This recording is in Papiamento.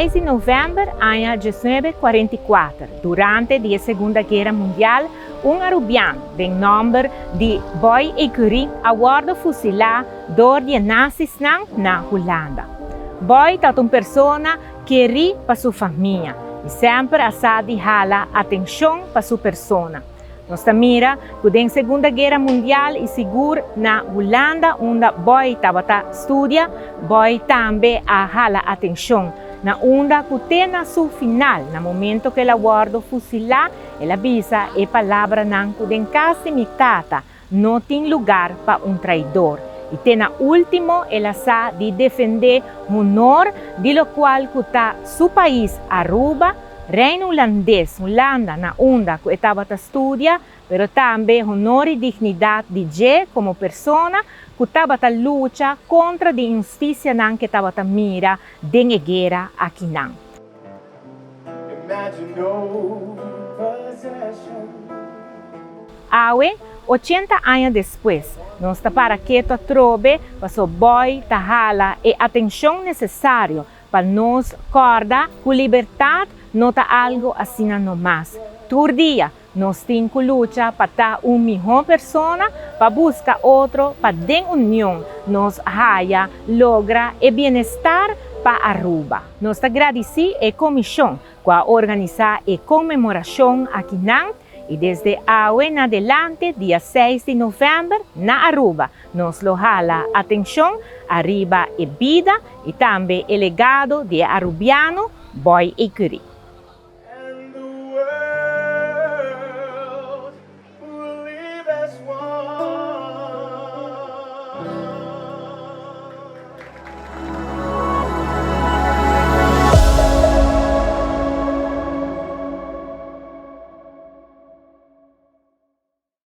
6 di novèmber aña 1944, durante di e Segunda Guera Mundial, un Arubiano den nòmber di Boy Ecury a wòrdu fusilá dor di e nazisnan na Hulanda. Boy tabata un persona kerí pa su famia i semper a sa di hala atenshon pa su persona. Nos ta mira ku den Segunda Guera Mundial i sigur na Hulanda unda Boy tabata studia, Boy tambe a hala atenshon na unda ku te na su final, na momento ku el a wòrdu fusilá, el a bisa e palabranan ku den kas di mi tata no tin lugar pa un traidor. I te na último el a sa di defendé honor di lokual ku ta su pais Aruba, Reino Hulandes, Hulanda, na unda ku e tabata studia, pero tambe honor i dignidat di dje komo persona ku tabata lucha kontra di inhustisianan ku e tabata mira den e guera akinan. Awe, ochenta aña despues, nos ta para ketu atrobe paso Boy ta hala e atenshon nesesario Pa nos kòrda ku libertat no ta algu asina nomas. Tur dia nos tin ku lucha pa ta un mihó persona, pa buska otro, pa den union nos haya logra e bienestar pa Aruba. Nos ta gradisí e komishon ku a organisá e konmemorashon akinan i desde awe na delante dia seis di novèmber na Aruba nos lo hala atenshon ariba e bida i tambe e legado di e Arubiano Boy Ecury.